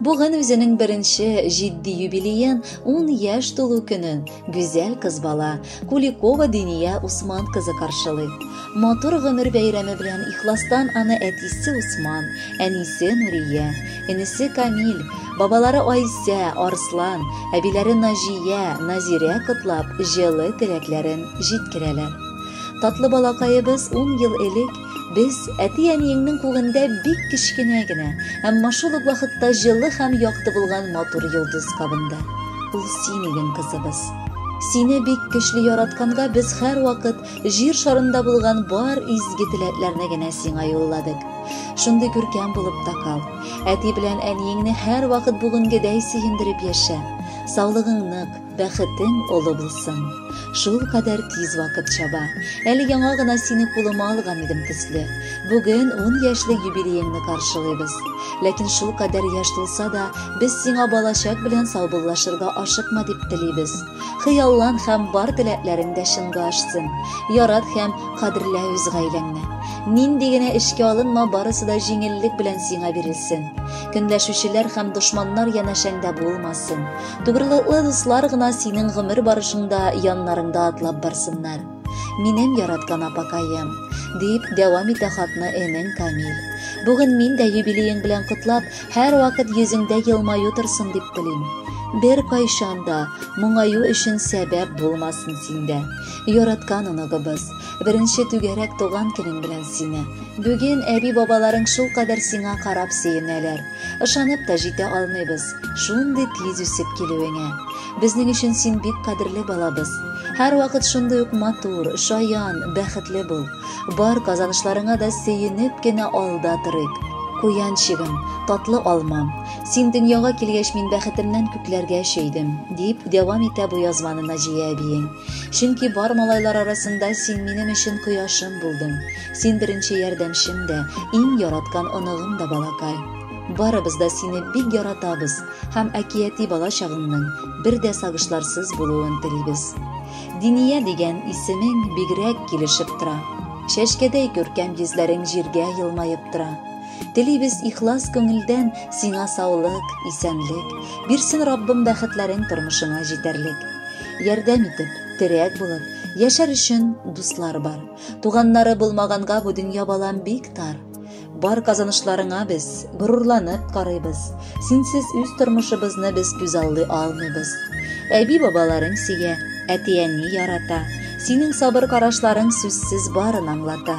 Бүген үзенең беренче җитди юбилеен, 10 яшь тулу көнен, гүзәл кыз бала, Куликова Диния Усман кызы каршылый. Матур гомер бәйрәме белән ихластан аны әтисе Усман, әнисе Нурия, энесе Камил, бабалары Айсә, Арслан, әбиләре Наҗия, Назирә котлап, җылы теләкләрен җиткерәләр. Татлы балакаебыз 10 ел элек без әти-әниеңнең күгендә бик кечкенә генә, әмма шул ук вакытта җылы һәм якты булган матур йолдыз кабынды. Ул син идең, кызыбыз. Сине бик көчле яратканга без һәрвакыт җир шарында булган бар изге теләкләрне генә сиңа юлладык. Шундый күркәм булып та кал. Әти белән әниеңне һәрвакыт бүгенгедәй сөендереп яшә. Саулыгың нык, бәхетең олы булсын. Шул кадәр тиз вакыт чаба. Әле яңа гына сине кулыма алган идем төсле. Бүген 10 яшьлек юбилееңны каршылыйбыз. Ләкин шул кадәр яшь тулса да, без сиңа балачак белән саубуллашырга ашыкма дип телибез. Хыяллан һәм бар теләкләрең дә чынга ашсын. Ярат һәм кадерлә үз гаиләңне. Нинди генә эшкә алынма, барысы да җиңеллек белән сиңа бирелсен. Көнләшүчеләр һәм дошманнар янәшәңдә булмасын. Тугрылыклы дуслар гына синең гомер барышыңда яннарыңда атлап барсыннар. Минем яраткан апакаем, дип дәвам итә хатны энең Камил. Бүген мин дә юбилеең белән котлап, һәрвакыт йөзеңдә елмаю торсын дип телим. Бер кайчан да моңаю өчен сәбәп булмасын синдә. Яраткан оныгыбыз, беренче түгәрәк туган көнең белән сине. Бүген әби-бабаларың шулкадәр сиңа карап сөенәләр. Ышанып та җитә алмыйбыз, шундый тиз үсеп килүеңә. Безнең өчен син бик кадерле балабыз. Һәрвакыт шундый ук матур, шаян, бәхетле бул. Бар казанышларыңа да сөенеп кенә алда торыйк. Куянчигым, татлы алмам, син дөньяга килгәч мин бәхетемнән күкләргә чөйдем, дип дәвам итә бу язманы Наҗия әбиең. Чөнки бар малайлар арасында син минем өчен кояшым булдың. Син беренче ярдәмчем дә, иң яраткан оныгым да, балакай. Барыбыз да сине бик яратабыз һәм әкияти бала чагыңның бер дә сагышларсыз булуын телибез. Диния дигән исемең бигрәк килешеп тора. Чәчкәдәй күркәм йөзләрең җиргә елмаеп тора. Телибез ихлас күңелдән сиңа саулык, исәнлек. Бирсен Раббым бәхетләрең тормышыңа җитәрлек. Ярдәм итеп, терәк булып, яшәр өчен дуслар бар. Туганнары булмаганга бу дөнья балам бик тар. Бар казанышларыңа без горурланып карыйбыз. Синсез үз тормышыбызны без күзаллый алмыйбыз. Әби-бабаларың сөя, әти-әни ярата. Синең сабыр карашларың сүзсез барын аңлата.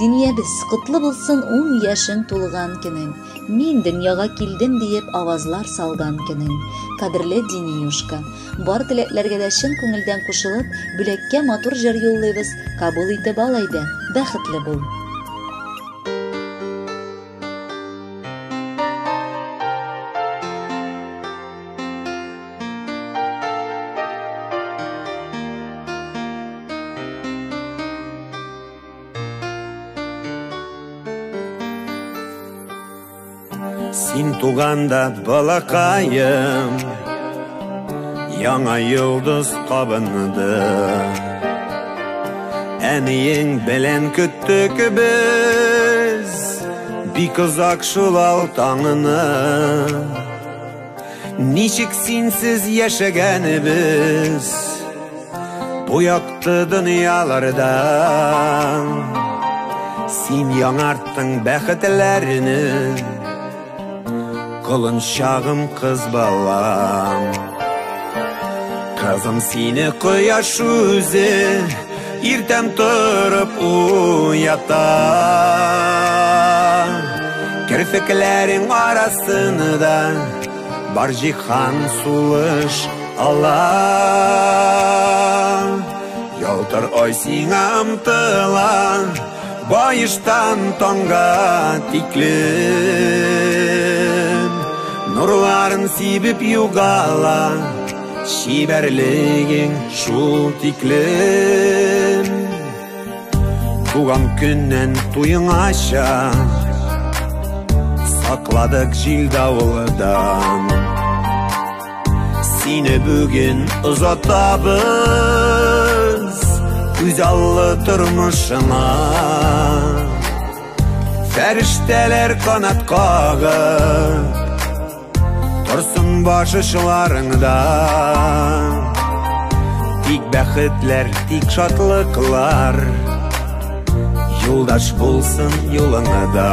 Диниябез, котлы булсын 10 яшең тулган көнең. Мин дөньяга килдем диеп авазлар салган көнең. Кадерле Диниюшка, бар теләкләргә дә чын күңелдән кушылып, бүләккә матур җыр юллыйбыз, кабул итеп ал әйдә, бәхетле бул. Син туганда балакаем, яңа йолдыз кабынды. Әниең белән көттек без бик озак шул ал таңны. Ничек синсез яшәгәнебез бу якты дөньяларда. Син яңарттың бәхетләрне, колынчагым кыз балам. Кызым сине кояш үзе иртән торып уята. Керфекләрең арасында бар җиһан сулыш ала. Ялтыр ай сиңа омтыла, баештан таңга тиклем. Нурларын сибеп югала, чибәрлегең шул тиклем. Туган көннән туеңача сакладык җил давылдан. Сине бүген озатабыз үзаллы тормышыңа. Фәрештәләр канат кагып баш очларыңда. Тик бәхетләр, тик шатлыклар юлдаш булсын юлыңда.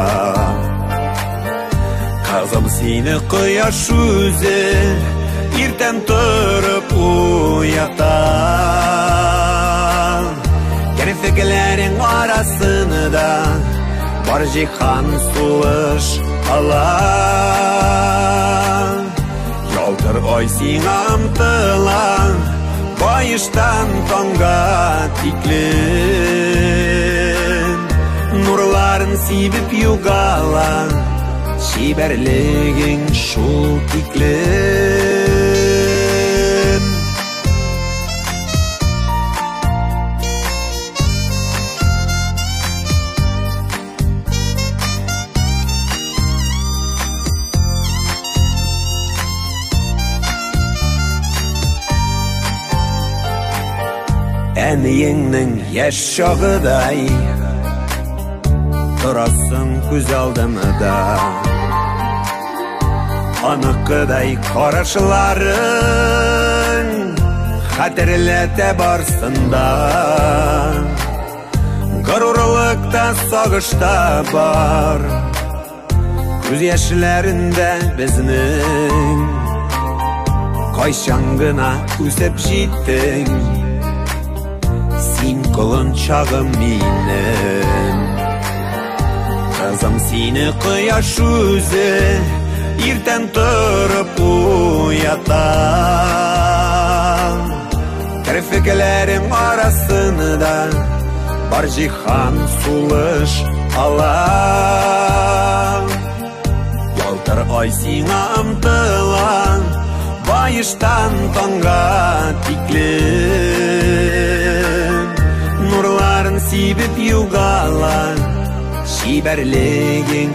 Кызым, сине кояш үзе иртән торып уята. Керфекләрең арасында бар җиһан сулыш ала. Ялтыр ай сиңа омтыла, баештан таңга тиклем. Нурларын сибеп югала, чибәрлегең шул тиклем. Әниеңнең яшь чагыдай торасың күз алдымда. Аныкыдай карашларың хәтерләтә барсын да. Горурлыкта, сагышта бар, күз яшьләрендә безнең. Кайчан гына үсеп җиттең син, колынчагым минем. Кызым, сине кояш үзе иртән торып уята. Керфекләрең арасында бар җиһан сулыш ала. Ялтыр ай сиңа омтыла, баештан таңга тиклем. Нурларын сибеп югала, чибәрлегең